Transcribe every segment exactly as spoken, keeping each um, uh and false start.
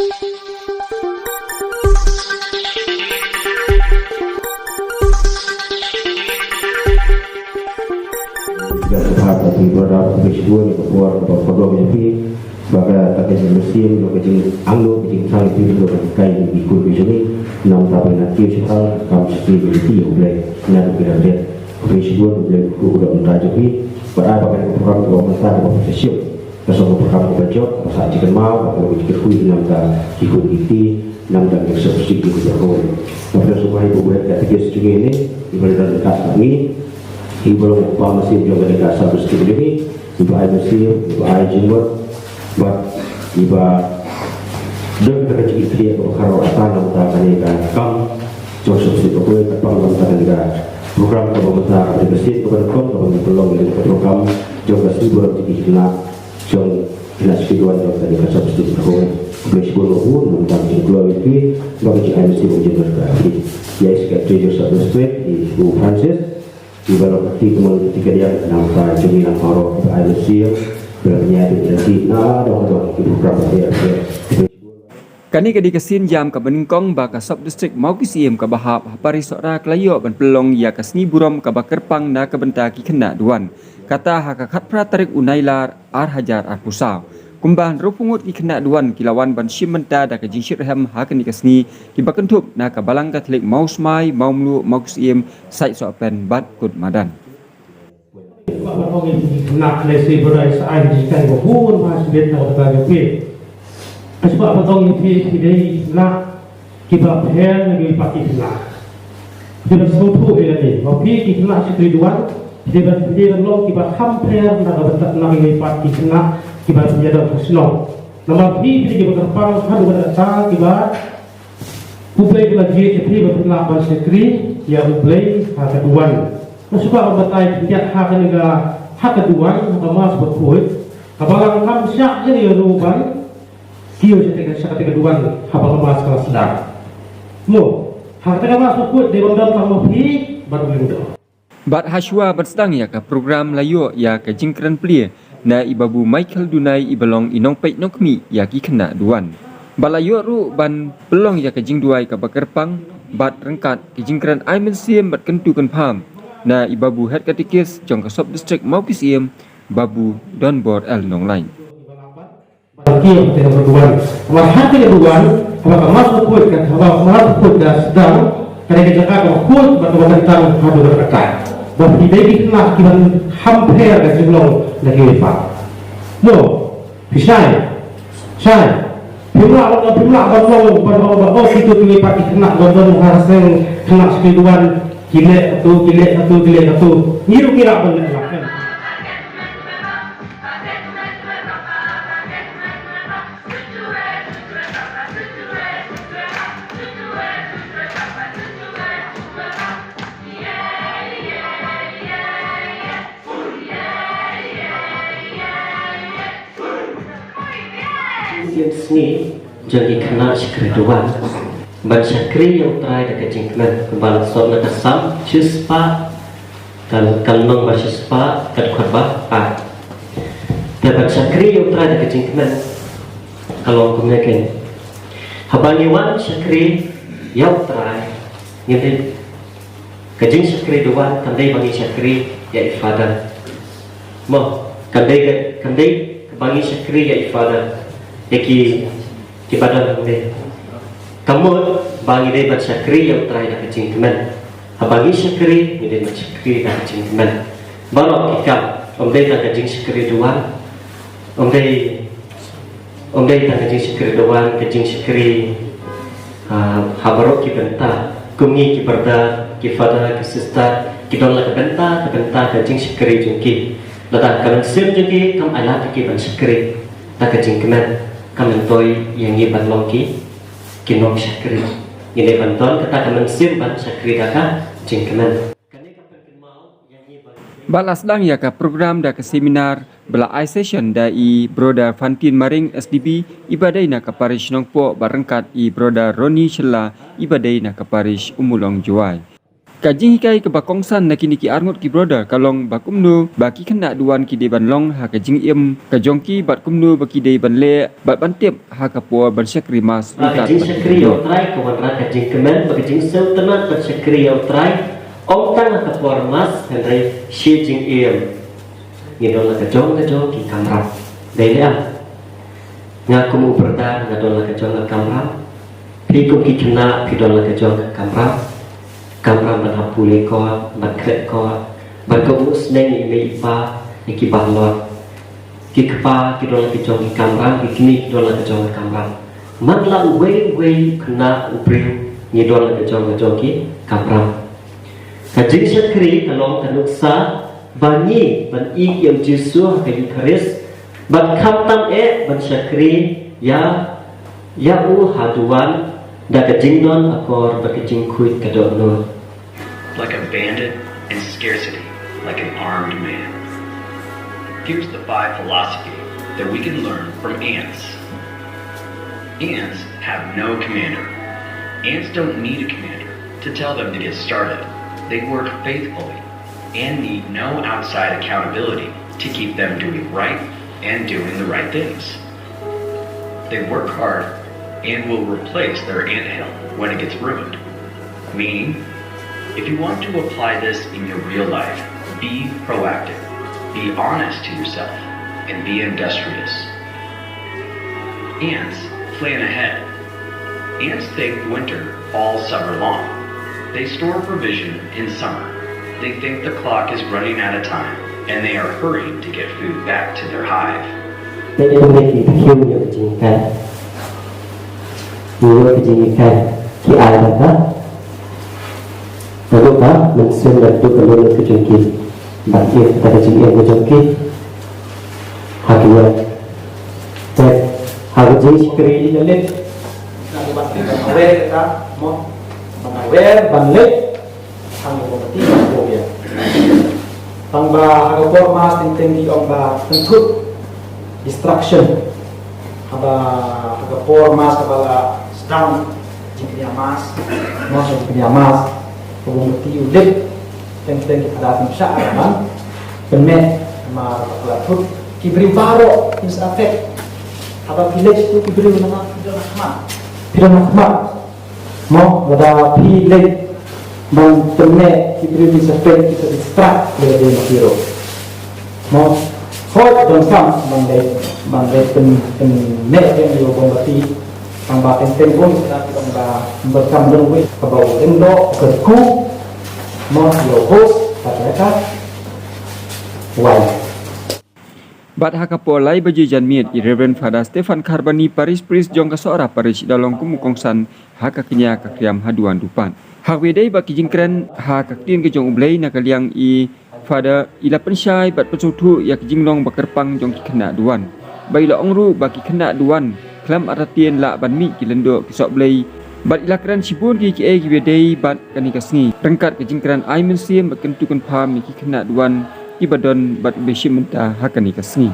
Bad ka bhah ka phi brother, ka phi shibun ïa ka por kaba phi don ïa phi. Ba kata ka jingmynsiem, ba ka jingangnud, ka jingthrang ïa phi, ba ka kai ïa ki khun ki jong ngi. Namar ba na ki shipang kam shakri ïa ki U Blei. Na ka phi da ka phi shibun, U Blei u dei u don da jong phi. Bad ai ba ka program kaba mynta kaba phi shim. Ka song ka program kaba jop, kaba sah jingkynmaw, kaba long ka jingkyrkhu namar ki khun ki kti, namar ki sop sik ki khun ki khun. Namar sngewbha ïa u Blei ka tikis jong ngi ne, iba la don ka sah ngi, iba long u kpa mynsiem jong ka sub district jong ngi, iba ai mynsiem, iba ai jingmut, bad iba don ka jingkyrkhu kaba khraw ata namar kane ka kam jong sop sik ka khun, ka pang namar kane ka program kaba mynta, kaba dei ka sien kaba nyngkong kaba ngi pynlong ïa ka program jong ka sngi burom jong ki khynnah jong khynnah shakri Duan jong ka dei ka sub district ka Hoi. Khublei shibun Babu, namar ka jingkloi ïa phi, ba ka jingai mynsiem jong ka phi. Ïa i Secretary jong sub district, i Babu Francis, i ba long ka kti kamon ka kti kadiang, namar ka jong ngi lang baroh, ba ai mynsiem, ba la pynïaid ïa ki na dong dong ki program ba ïa. Kane ka dei ka sien jam kaba nyngkong ba ka sub district Mawkisiem kaba hap ha Parish Sohra ka la ïoh ban pynlong ïa ka sngi burom kaba kyrpang na ka bynta ki khynnah Duan. Kata ha ka khatphra tarik u Nailar ar hajar arphew saw. Kumba hynriewphew ngut ki khynnah Duan ki la wan ban shim bynta da ka jingshitrhem ha kane ka sngi kiba kynthup na ka Balang Katholik Mawsmai, Mawmluh, Mawkisiem, Saitsohpen bad Kut Madan. Ba ba ong ïa ki khynnah lehse ba dei sa ai ki jingkyrkhu ba hun ba sbit na ka bynta jong phi. Ka sbah ba ong ïa phi, phi dei khynnah kiba pher na kiwei pat ki khynnah. Phi dei ban sngewthuh ïa kane ba phi ki khynnah shakri Duan, phi dei ban, phi dei ban long kiba kham pher na ka bynta na kiwei pat ki khynnah kiba ïadon ha shnong. Namar phi, phi dei kiba kyrpang haduh katta kiba U Blei u la jied ïa phi ba phin lah ban shakri ïa U Blei ha ka duwan. Nga sngewbha ban batai khyndiat ha kane ka, ha ka duwan, ha ka Mass bakhuid. Ka Balang kam shah ïa ruh ban kiew sha kata ka, sha kata ka duwan haba ka Mass ka la sdang. Mo, ha kata ka Mass bakhuid dei ban don tang ma phi bad U Blei u dei. Bad ha shuwa ban sdang ïa ka program la ïoh ïa ka jingkren plie na i Babu Michael Dunai iba long i nongpeit nongkhmih ïa ki khynnah duwan. Bad la ïoh ruh ban pynlong ïa ka jingduwai kaba kyrpang bad ryngkat ka jingkren ai mynsiem bad kyntu kynpham na i Babu Head Catechist jong ka Sub District Mawkisiem, Babu Donbor L Nonglait. Ba la kiew ha kata ka duwan. Haba ha kata ka duwan, haba ka Mass bakhuid ka, haba ka Mass bakhuid ka sdang, ka dei ka jaka kaba khuid bad kaba kyntang haduh katta. Ba phi dei ki khynnah kiban kham pher ka jinglong na kiwei pat. Mo, phi shai. Shai. Phim lah ban, phim lah ban long ban ong ba, oh, kito kiwei pat ki khynnah ba don ha seng khynnah shakri duwan, ki leh katu, ki leh katu, ki leh katu. Ngi ruh ngi lah ban leh lah. Sien sngi jong ki khynnah shakri duwan ban shakri ïa U Trai da ka jingkmen, kumba la sot na ka Salm shispah, ka, ka lynnong ba shispah, ka dkhot ba ar. Te ban shakri ïa U Trai da ka jingkmen ka long kumne keiñ. Haba ngi wan shakri ïa U Trai, ngi dei ka jingshakri duwan kam dei ba ngi shakri ïa i Father. Mo, kam dei ka, kam dei ba ngi shakri ïa i Father, ïa ki, ki ba don hangne. Ka mut ba ngi dei ban shakri ïa U Trai da ka jingkmen. Haba ngi shakri, ngi dei ban shakri da ka jingkmen. Baroh ki kam, ym dei tang ka jingshakri duwan, ym dei, ym dei tang ka jingshakri duwan, ka jingshakri, ah, ha baroh ki bynta. Kum ngi ki brother, ki father, ki sister, ki don la ka bynta, ka bynta ka jingshakri jong ki. Lada ka mynsiem jong ki kam ailad ïa ki ban shakri da ka jingkmen, kam myntoi ïa ngi ban long ki, ki nongshakri. Ngi dei ban don kata ka mynsiem ban shakri da ka jingkmen. Ba la sdang ïa ka program da ka seminar ba la ai session da i Brother Fantin Maring S D B iba dei na ka parish Nongpoh bad ryngkat i Brother Ronnie Shylla iba dei na ka parish Ummulong Jowai. Ka jinghikai kaba kongsan na kine ki arngut ki brother ka long ba kumno ba ki khynnah duwan ki dei ban long ha ka jingim ka jong ki bad kumno ba ki dei ban leh bad ban tip ha ka por ban shakri mass. Ba ka jingshakri ïa U Trai ka wanrah ka jingkmen, ba ka jingsngewtynnat ban shakri ïa U Trai ym tang ha ka por mass hynrei shi jingim. Ngi don la ka jong ka jong ki kamram. Dei ne em? Nga kum u brother nga don la ka jong ka kamram. Phi kum ki khynnah phi don la ka jong ka kamram. Kamram ban hap pule kot, ban khreh kot, ban kohnguh sneng ïa i mei i pa, ïa ki bahlot. Ki kpa ki don la ki jong ki kamram, ki kmie ki don la ki jong ki kamram. Man la uwei uwei u khynnah u briew ngi don la ki jong ki jong ki kamram. Ka jingshakri ka long ka nuksa ba ngi ban ïeit ïa u Jisu ha ka Eukharist, bad khamtam eh ban shakri ïa ïa u haduh wan da ka jingdon akor bad ka jingkhuid ka dohnud. Like a bandit in scarcity, like an armed man. Here's the five philosophy that we can learn from ants. Ants have no commander. Ants don't need a commander to tell them to get started. They work faithfully and need no outside accountability to keep them doing right and doing the right things. They work hard and will replace their anthill when it gets ruined. Meaning, if you want to apply this in your real life, be proactive, be honest to yourself, and be industrious. Ants plan ahead. Ants think winter all summer long. They store provision in summer. They think the clock is running out of time, and they are hurrying to get food back to their hive. Te kum ne ki thiew ïa ka jinghikai. Ïa ka jinghikai ki ai da ka. Naduh ka mynsiem, naduh ka lyngngoh ka jong ki. Ban ïa kata ka jingim ka jong ki. Ha ki ïa. Te ha ka jingshakri ïa leit. Naduh ban ïa ban aware ka mo. Ban aware ban leit. Tang ba mati ba ko ïa. Tang ba ha ka por mass teng teng ki ong ba kynthup distraction. Haba ha ka por mass haba la sdang jingpynïaid mass, mass jingpynïaid mass, ka bym mati u leit teng teng ki phada pynshah ban pynmih namar ba ka la thut ki briew baroh kin sa affect. Haba phi leit tu ki briew namar phi don ha khmat, phi don ha khmat. Mo, lada phi leit ban pynmih ki briew ki sa peit ki sa distract lada dei ma ki ruh. Mo, hooid donkam ban leit ban leit pyn pynmih ïa u mombati. Tang ba teng teng bun kita ki ong ba donkam don uwei kaba u lyngdoh u kyrkhu. Mo, ïa u host bad ïa ka wine. Bad ha ka por lai baje janmiet i Reverend Father Stephen Kharbani, Parish Priest jong ka Sohra Parish, da long kum u kongsan ha ka kñia ka khriam haduh wan duh pat. Ha kaba ïadei bad ki jingkren ha ka ktien ka jong U Blei na ka liang i Father i la pynshai bad pynsngewthuh ïa ka jinglong ba kyrpang jong ki khynnah duwan. Bad i la ong ruh ba ki khynnah duwan khlem artatien lah ban mih ki lyngdoh ki sohblei. Bad i la kren shibun kiei kiei kiba ïadei bad kane ka sngi ryngkat ka jingkren ai mynsiem bad kyntu kynpham ïa ki khynnah duwan kiba don bad ba shim bynta ha kane ka sngi.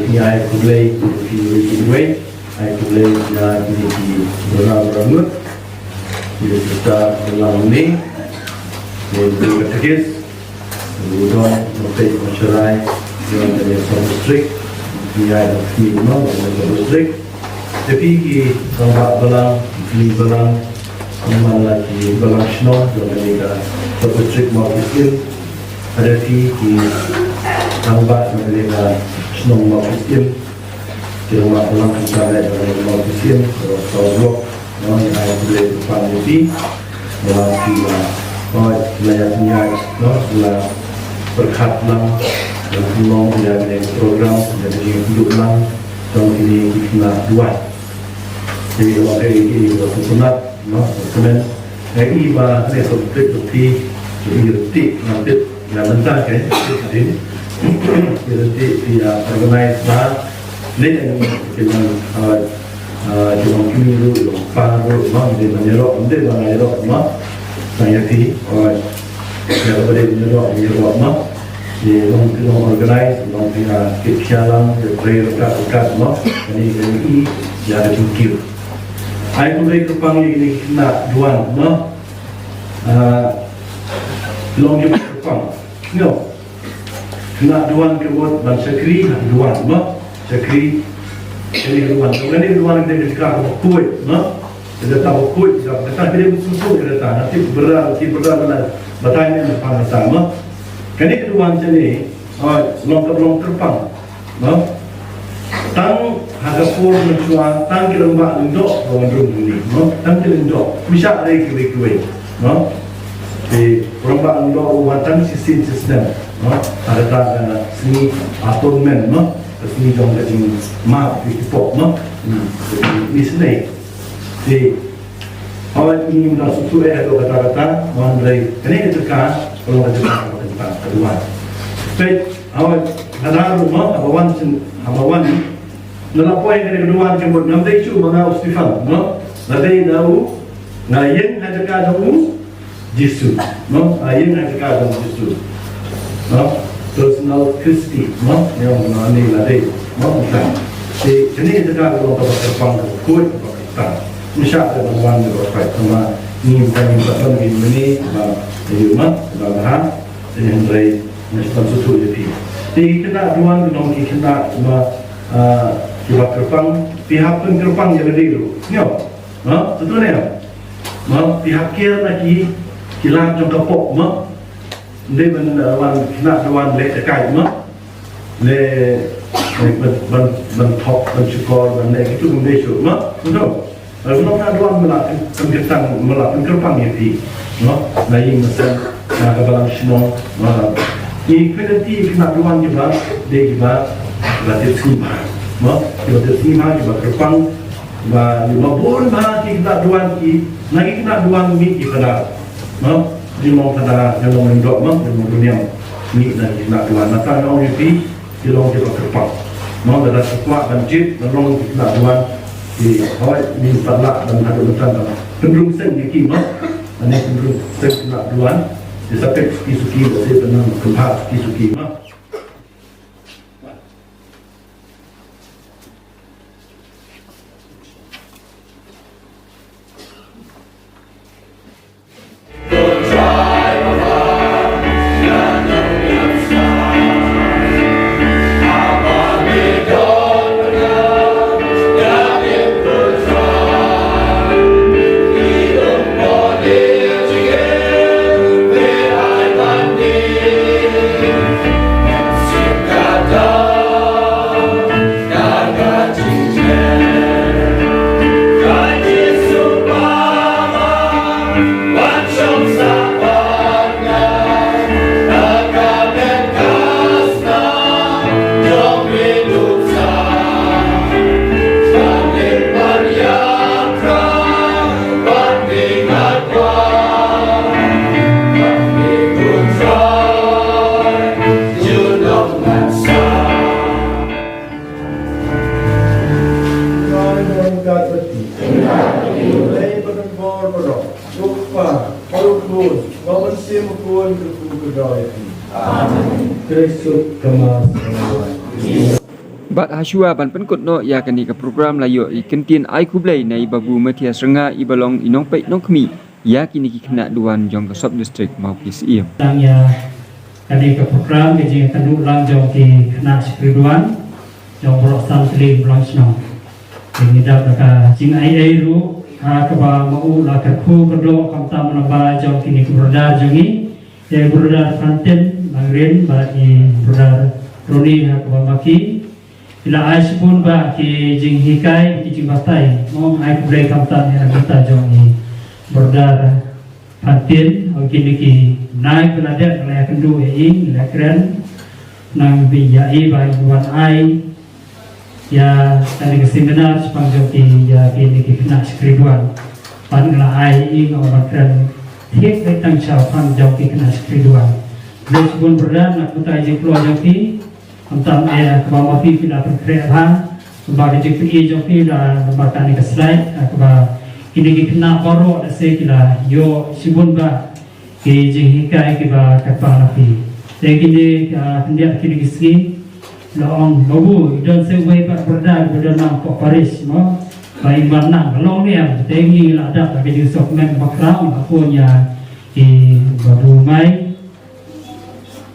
Ngi ai khublei ïa phi, ïa phi, ai khublei ïa phi, ïa phi, brother, brother Mut, ïa phi, brother Mut, ïa phi, katekis, ïa phi, Doctor Sharai, ïa phi, South District, ïa phi, ïa phi, South District, ïa phi, ki rangbah balang, ki balang, Namar la ki balang shnong jong kane ka sub district Mawkisiem. Hadien ki rangbah jong kane ka shnong Mawkisiem, ki rangbah balang kynsan jong kane ka Mawkisiem, ka South Block, no, ngi ai khublei kyrpang ïa phi. Namar phi la, no, la ïa pynïaid, no, la pyrkhat lang, la pynlong ïa kane ka program, ïa kane ka jingïakynduh lang jong kine ki khynnah duwan. Te ïa la kaei kaei ba phi sngewtynnat, no, kmen. Nga i ba ne sop pit pit phi, i reti na pit na mynta ke, pit din. I reti phi ïa organize ba ne, ne, ne, ki long, ah, ah, ki long kmie ruh, ki long pa ruh, no, de ban ïaroh, de ban ïaroh, no. Tang ïa phi, alright. Ïa kaba de ban ïaroh, ïaroh, no. Ki long, ki long organize, long ki, ah, ki khia lang, ki trei ryngkat, ryngkat, no. Kane, kane i ïa ka jingkiew. Ai khublei kyrpang ïa kine ki khynnah duwan, no. Ah, long ki kyrpang. Nyo. Khynnah duwan ki bud ban shakri ha ki duwan, mo. Shakri. Kane ki duwan. Kane ki duwan ki dei ka jaka kaba khuid, mo. Ka dei kaba khuid, ka dei kaba khuid, ka dei kaba khuid, ka dei kaba khuid, ka dei kaba khuid, ka dei kaba khuid, mo. Kane ki duwan kane, oh, long ka long kyrpang. No? Tang ha ka por mynshuwa, tang ki rangbah lyngdoh, ba wan rung hangne, no? Tang ki lyngdoh, ym shah re kiwei kiwei, no? Te rangbah lyngdoh u wan tang shisien shisnem, no? Ha kata ka sngi atonement, no? Ka sngi jong ka jingmap ïa ki pop, no? Hmm. Te, te, Hooid, ngim da sngewthuh eh haduh katta katta, hynrei kane ka jaka, ka long ka jaka kaba kyntang, ka duwan. Peit, hooid, haba wan, haba wan shen, haba wan. Nga la poi kane ka duwan ka mut ngam dei shuh ba nga u Stephen, no? Nga dei da u, nga ïeng ha jaka jong u Jisu, no? Nga ïeng ha jaka jong u Jisu. No? Personal Christy, no? Ïa, no, ni la dei, no? Bukan. Te kane ka jaka ka long kaba kyrpang, kaba khuid, kaba kyntang. Ym shah ban wan da kaba khuid, tangba ngi ba ngi ba ngi mane ba ïa ma ba ha te hynrei ngi sngewthuh ïa phi. Te ki khynnah duwan ki long ki khynnah ma, ah, kiba kyrpang, phi hap pynkyrpang ïa lade ruh. Nyo. Ha? Sngewthuh ne? Ma, phi hap kiar na ki, ki lad jong ka pop, ma. Ym dei ban, eh, wan khynnah duwan leh da kai, ma. Leh, leh ban, ban, ban thok, ban shukor, ban leh kito ym dei shuh, ma. Sngewthuh. Lada khynnah duwan ma la pyn, pynkyntang, ma la pynkyrpang ïa phi, ma. Na ïing na sem, na ka balang shnong, ma. Ngi khmih lynti ïa ki khynnah duwan kiba dei kiba, kiba tip sngi bha, ma. Kiba tip sngi bha, kiba kyrpang, Ba, ba bun bha ki khynnah duwan ki, na ki khynnah duwan mih ki phadar. No, ki long phadar, ki long lyngdoh, no, ki long duniam. Mih na ki khynnah duwan. Nangta nga ong ïa phi, ki long kiba kyrpang. No, lada ki kwah ban jied, ban long ki khynnah duwan. Ki hoi, ngim pat lah ban haduh mynta ban pynrung seng ïa ki, no. Lane pynrung seng khynnah duwan. Ki sa peit suki suki, lane pynrung khynnah suki suki, no. Ngai ba kat bati. Ngai ba kan bor ba dok. Dok pa, dok bun. Ba ban sim bun ke ku ke doi ti. Amen. Kristus kemas. Bad ha shuwa ban pynkut noh ïa kane ka program la ïoh i kyntien ai khublei na i Babu Mathias Rnga i ba long i nongpeit nongkhmih ïa kine ki khynnah duwan jong ka Sub District Mawkisiem. Tang ïa kane ka program ka jingïakynduh lang jong ki khynnah shakri duwan jong baroh san tylli balang shnong. Te ngi dap da ka jingai ei ruh Ha kaba ma u la kyrkhu kyrdoh khamtam na ba jong kine ki brother jong ngi. Ïa brother Fantin Langrin bad i brother Roni ha kaba ma ki. Ki la ai shibun ba ki jinghikai ki jingbatai. Mo ai khublei khamtam ïa na bynta jong i brother Fantin, o kine ki nai ki la dep la ïakynduh ïa i, la kren. Nang bi ïa i ba i wan ai ïa kane ka seminar shaphang jong ki ïa kine ki khynnah shakri duan. Ban nga la ai i nga ban kren thied beit tang shaphang jong ki khynnah shakri duan. Khublei shibun brother na ka bynta jingkloi jong ki. Khamtam eh kaba ma phi phi la pynkhreh bha. Kaba ka jingpyni jong phi la ba kane ka slide kaba kine ki khynnah baroh da se ki la ïoh shibun ba ki jinghikai kiba kyrpang na phi. Te kine ka khyndiat kine ki sngi la ong babu i don se uwei pat brother ba don nam pok parish mo. Ba i wan nang ka long niam te ngi la dap da ka jingsuk mem bakla ong ka pun ïa i babu mai.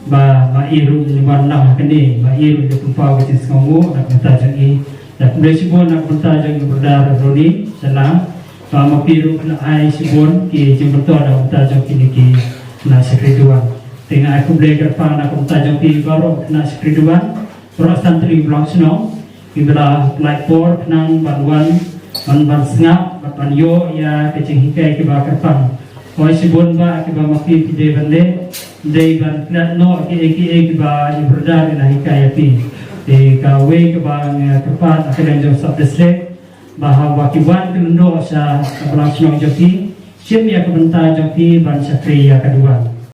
Ba ma i ruh i wan nang ha kane ma i ruh i pynpaw ka jingsngewnguh na ka bynta jong i. Da khublei shibun na ka bynta jong i brother Roni shala. Ba ma phi ruh la ai shibun ki jingmyntoi na ka bynta jong kine ki khynnah shakri duan. Te nga ai khublei kyrpang na ka bynta jong phi baroh khynnah shakri duan. Baroh santri balang shnong kiba la pynlait por khnang ban wan ban ban sngap bad ban ïoh ïa ka jinghikai kiba kyrpang. Oi shibun ba kiba ma phi phi dei ban leh dei ban klet noh kiei kiei kiba i brother i la hikai ïa phi. Te kawei kaba nga kyrpad ha ka liang jong sub district ba haba ki wan ki lyngdoh sha ka balang shnong jong phi shim ïa ka bynta jong phi ban shakri ïa ka duwan.